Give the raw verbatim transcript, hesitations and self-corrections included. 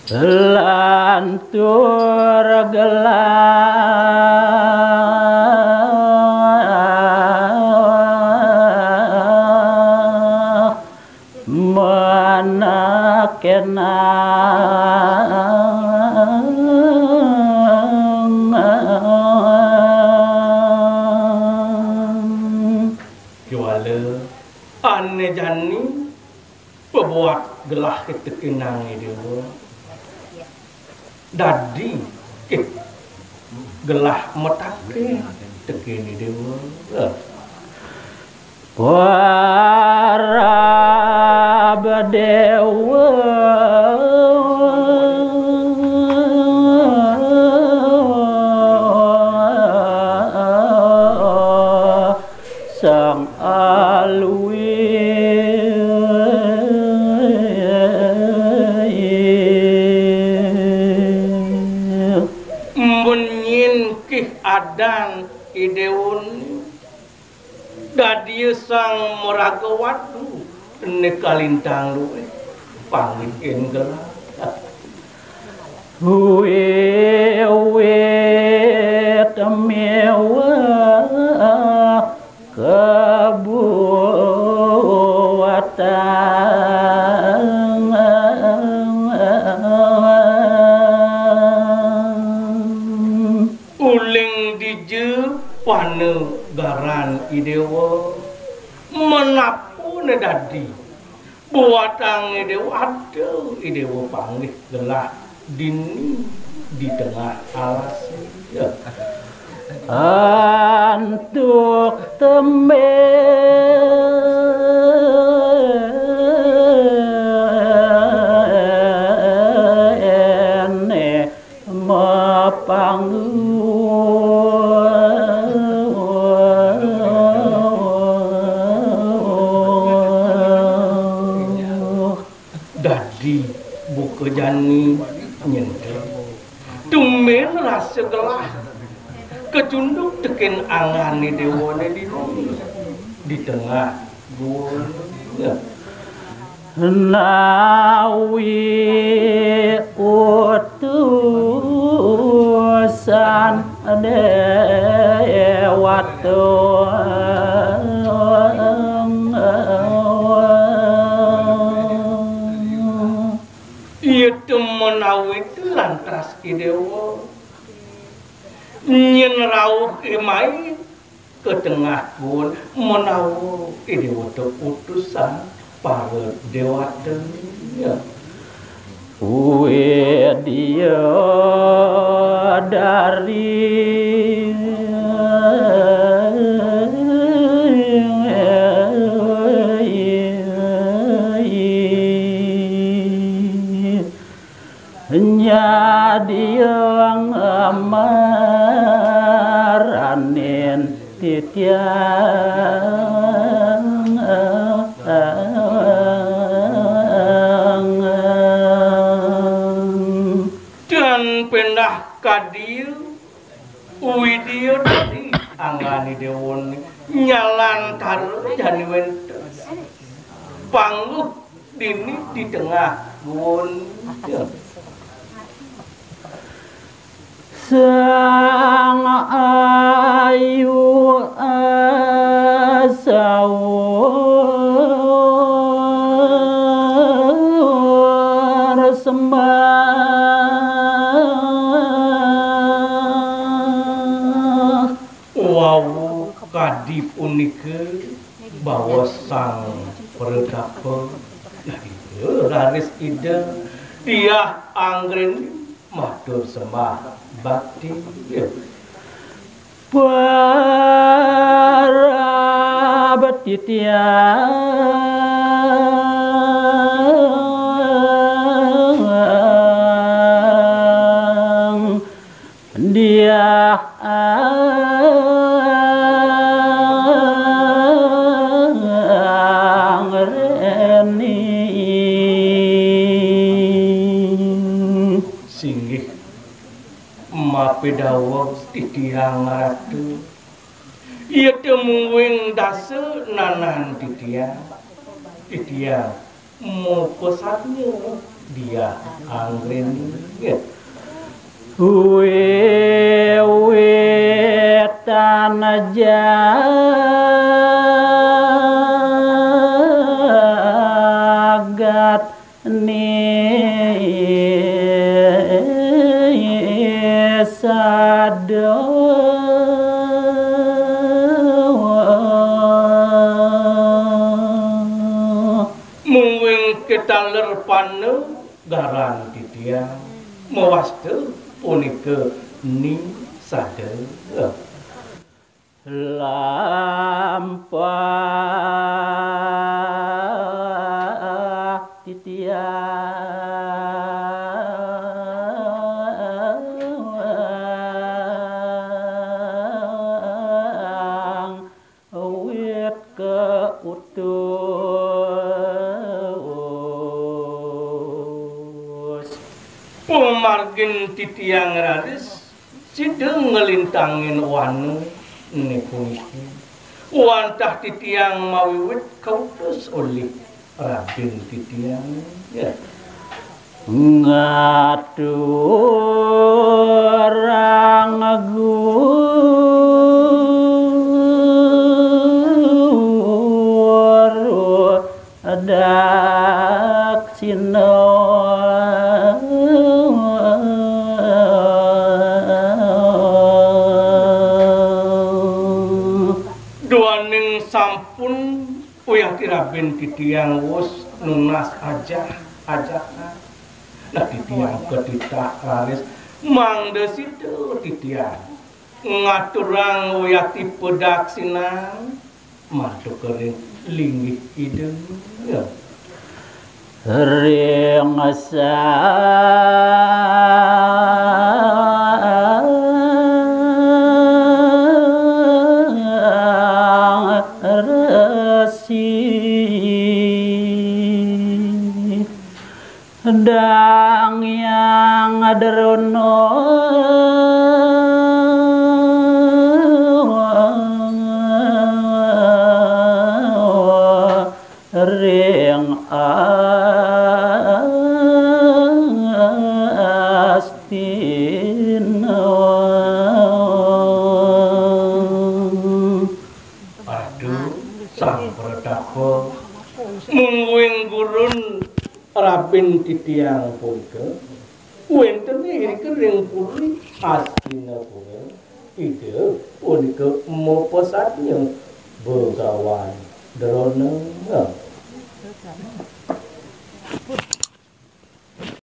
Lantur gelah manakenang. Kéwala ané jani pabuat gelah tekenang Déwa. Dadi, eh, gelah mataken tekén Déwa. Parab Déwa Sang Alwi. Mun nyén kih adan Idéwané, dadia sang maraga wadu né kalintang luih, pangihin gelah. Wiwit miwah kabuatan. Uling dija panegaran Idéwa, menapa né dadi buatang Idéwa, ada Idéwa panggih gelah dini di tengah alas. Ya. Antuk tembéné mapangguh. Dadi buka jani nyentil. Tumbén rasa gelah kacunduk tekén anggané Déwané dini di tengah gua. Nawi utusan Déwata. Iya té menawi té lantas Idéwa nyén rauh imai ka tengah gua menawa Idéwa té utusan para déwata. Widya dari nyadiang maranin titiang. Tan pindah ka dia, Widya dari anggané Déwané nyalantara jani wénten pangguh dini di tengah gua. Sang Ayu asaur sembah. Wau kadi punika baos Sang Pratapa. Nah, iya, raris Ida Diah Anggréni matur sembah bakti. Parab titiang Diah Anggréni. Singgih mapidaweg titiang Ratu. Iya té mungguing dasa nanan titiang. Titiang mapasadya Diah Anggren, nggih. Wiwitan jagat ni sada. Mungguing ketaler pana garan titiang mawasta punika ni sada. Lampah titiang wit ka utus. Pamargin titiang raris sida nglintangin wana puniki. Wantah titiang mawiwit kautus olih Raden titiang, ya. Ngaturang guru daksina. Duaning sampun uyati Raden titiang wus nunas ajah-ajahan. Nah, titiang katitah raris mangda sida titiang ngaturang uyati padaksinan mantuk ring linggih Ida. Ring sang resi Dang Hyang Drona. Ring Astina. Aduh, sang pratapa. Mungguing gurun Raden titiang punika wénten irika ring puri Astinapura. Ida punika mapasadnya Begawan Drona.